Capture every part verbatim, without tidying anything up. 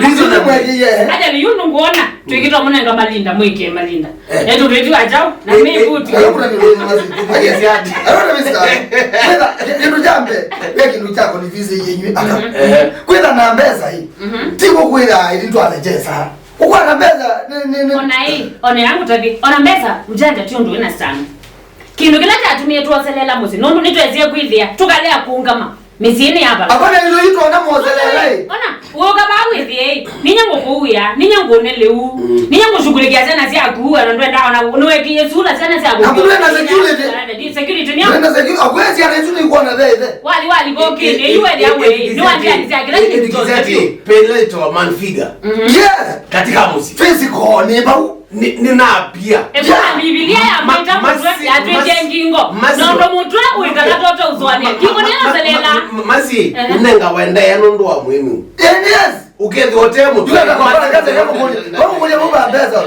Na reason mwekĩie. Aja ni yundu nguona twikitwa munenga malinda, mwĩkĩe malinda. Eh. Etu retu ajao na eh, me eh, buti. Ayo kuna ni wewe mazi. Yes, yati. Ayo na mista. Kwĩtha kindu jambe. Wewe kindu chako ni visa yenyu. Eh. Kwĩtha na mbesa hii. Mhm. Tiko kwĩtha ili twale jesa. Ukwona mbesa ni ni ni. Ona hii, ona yangu tabi. Ona mbesa ujanja tiondo ina sana. Kindu kila kyatumie twoselela mũsyĩ nũndũ nĩtwesie kwĩthĩa tũkalea kũngama mĩsyĩnĩ ya vala. Akona ĩndũ itwona mwoselela ĩ. Ona, ũka vaa wĩthĩe ĩ, ninya ngũkũuĩa, ninya ngũne lĩu, ninya ngũshughulikia syana syaku, ona ndwenda ona nĩwekie sula syana syaku. Naku ndwenda security. Security nĩ. Ndwenda security, akwĩa syana isu nĩkwona ve ithe. Wali wali kokĩnĩ, yu wethĩa wĩ, nĩwandianĩsya kĩla kĩndũ kyothe. Pele to man figure. Yes. Katika mũsyĩ. Physical nĩ vau. Ni, ni na pia. Ĩkona Bibilia ya ma- mĩta mũtwe masi- yatwĩte masi- ngingo. Masi- Nondo mũtwe ũikala toto ũthwanĩ. Ngingo nĩyoselela. Masi, ehe, unenga wendeea nũndũ wa mũĩmi. Yes. Ũkethĩa ũte mũtwe. Ndũenda kwa bana kaza ya kũkũlya. Kwa kũkũlya mũba mbesa.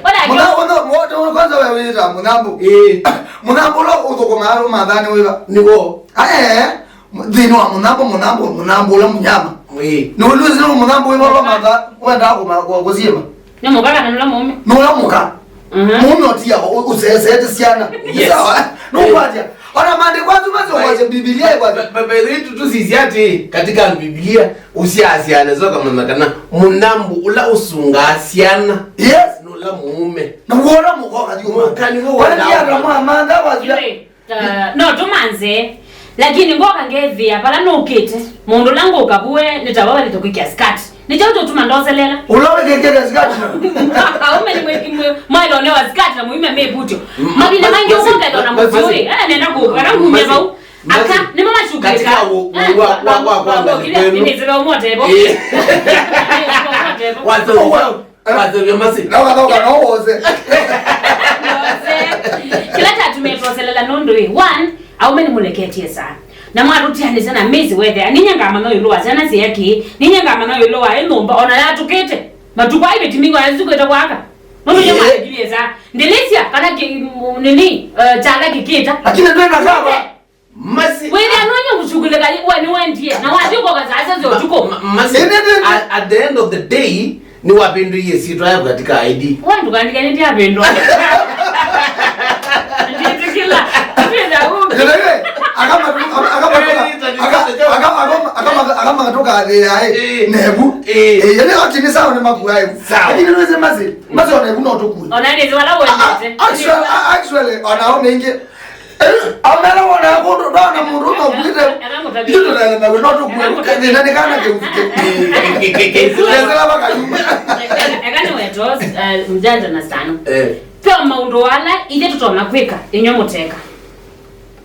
Ona muna kyo- ona mwote kwanza wewe wĩta mũnambu. Eh. Mũnambu lo ũthũkũma aro mathani wĩva. Nĩwo. Ae. Nthĩnĩ wa mũnambo, mũnambo, mũnambo ũla mũnyama. Ĩĩ. Nĩ ũlũsĩ nĩ mũnambo wĩ vala matha wendaa kũma- kũ- kũsiĩma. Nĩ mũka kana nũla mũũme? Nũla mũka. Mhm. Mũũme ũtia ũ- ũseseete syana. Yes. Sawa. Nũkwatya. Ona maandĩko asu masyokwatia Bibilia ĩkwatya. By the way, tũsisya atĩ katika Bibilia ũsyaasya nesa ũkamanya kana mũnambo ũla ũsungaa syana. Yes. Nũla mũũme. Na wona mũka ũkathi ũmaka. Mũka nĩ wona. Wona nĩ ata mwamantha wasya. Ĩĩ. Uh, no tũmanze, lakini ngoka ngethĩa vala nũkĩte, mũndũ ũla ngũka vuwe nĩ ta wavalĩte kwĩkĩa skirt. Nĩ kyaũ kyũtuma ndoselela? Ũla wĩkĩkĩte skirt? Aume nĩ mwĩki mwe mwaĩlonea wa skirt na mũime mĩvutyo. Mavinda maingĩ ũkongelwa na mũsyũĩ eh nenda kũka kana ngumya vau. Aka nĩmo mashugulika katika wa wa wa wa kwamba kwenu. Nĩsĩve ũmotevo. Wazo. Wathũkia masi. Na wathoka no wose. Kĩla kyatumĩe twoselela nũndũ ĩ, one, aũme nĩmũleketie saa. Na mwatũtianĩsya na mĩsyĩ wethĩa, ninyie ngamanya ĩũlũ wa syana syĩaki, ninyie ngamanya ĩũlũ wa ĩnyũmba, ona yatũkĩte. Matukũ aĩ mĩtimingo ya nzukũ ĩtakwaka. Nũndũ nĩ mwakilie saa. Ndĩlĩsya kana kĩ- m- nini, eh, kyala kĩkĩta. Lakini twenda sawa. Masi. Wĩthĩa nũnya kũshughulika we nĩwendie na wathi ũkoka saa sita cia ũtukũ. Ma- masi. Ĩndĩ, ĩndĩ, ĩndĩ. At, at the end of the day nĩwavĩndũie syĩtwa yaku katika I D. We ndũkandike nĩndyavĩndwa. Ndĩtĩkĩla. Ndĩtĩkĩla. Ĩndĩ, ĩndĩ, akama- akama- akama- akama- akama- akamatũkathĩĩa ĩ. Ĩĩ. Nevu. Ĩĩ. Ĩĩ, ĩndĩ oti nĩ sawa nĩmakuae. Sawa. Lakini nĩwĩsĩ masi. Masi ona evu no tũkue. Ona nĩsĩ wala wendete. Ah, ah, actually, actually, ona o mengĩ. Amela wona kũndũ ndona mũndũ ũme ũkuĩte. Itũ tũtelemewe no tũkue. Thĩna nĩ kana kĩu. Kĩsila vakayuma. Eka nĩ weto, eh, mjanja na sana. Eh. Pia maũndũ ala ithe tũtona kwĩka, inyo mũteka.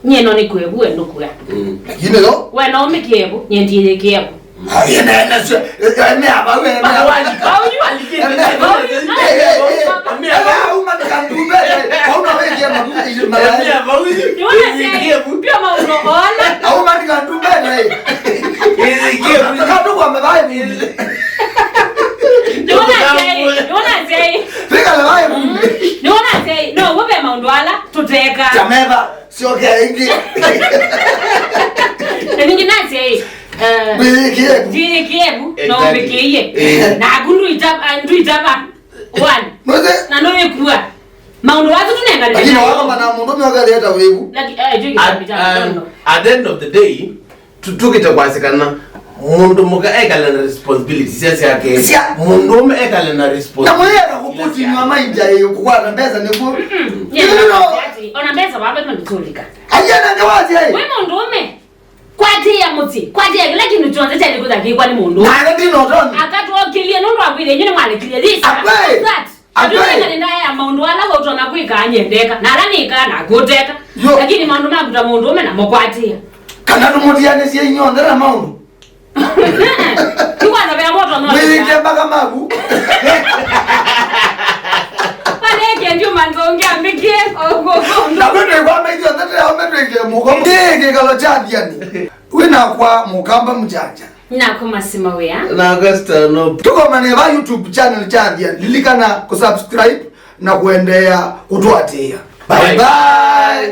Nyie no nĩ kwevu we ndũkua. Mm. Lakini yo. We no ũmĩkĩevu, nyie ndiĩkĩevu. Aye nene sio. Ene aba we ene aba. Bauyu. Ene aba. Ene aba uma ni kandumbe. Auna we je mabu. Niona sei. Pia maũndũ ola. Auma ni kandumbe ne. Katu kwa mbaye. Niona sei. Niona sei. Fika la baye. Niona sei. No, wewe maũndũ ala tuteka. Tameva. Syoka ĩngĩ. Na ningĩ nasya ĩ, eh, wĩyĩkĩe vu. Ndiĩkĩe vu, na exactly. Ũmbĩkĩie. Eh. Naku ndũitava, ah, ndũitava. One. Mwĩsĩ? Na nũyĩkua. Maũndũ asu tũnenganĩte. Lakini nayo. Wakoma na mũndũ mĩoka ĩleta wĩvu. Laki-, eh, juu at, kitabu, um, don't know. At the end of the day, tu- tukite kwasĩkana Mũndũ mũka ekale na responsibilities sya syake. Sya. Mũndũũme ekale na responsibilities. Na mwĩyenda kũkutinywa mainja ĩ kũkwata mbesa nĩkuo. Yenda no ati ona mbesa wape mndũtũlika. Ayenda nĩ wazi ai. We mũndũũme. Kwatĩĩa mũsyĩ, kwatĩĩa kĩla kĩndũ kyonthe kyaĩle kũthakĩĩkwa nĩ mũndũ. Nake ndinotoni. Akatwokĩlye nũndũ wa kwĩthĩa inyw'ĩ nĩmwalekilye this. Akwĩ. That. Atwĩ. Atũnengane ndaĩa ya maũndũ ala ũtonya kwĩka anyendeka, na ala nĩkaa naku ũteka. Yo. Lakini maũndũ maku ta mũndũũme namo kwatĩĩa. Kana tũmũtianĩsye inyonthe na maũndũ. Tikwatavea moto no. Mwĩyĩke mpaka maku. Paleke ndio manzonge ambike. Ogo. Na kwĩtũ ĩkwama ithyothe tũyaũme twĩke mũko. Ĩĩ kĩkalo kya thiani. Wĩ nakwa mũkamba mũjanja. Nakwa Masima wĩa. Na Augusta no. Tũkomane va YouTube channel kya thiani. Lilikana kũsubscribe na kũendeea kũtũatĩĩa. Bye bye.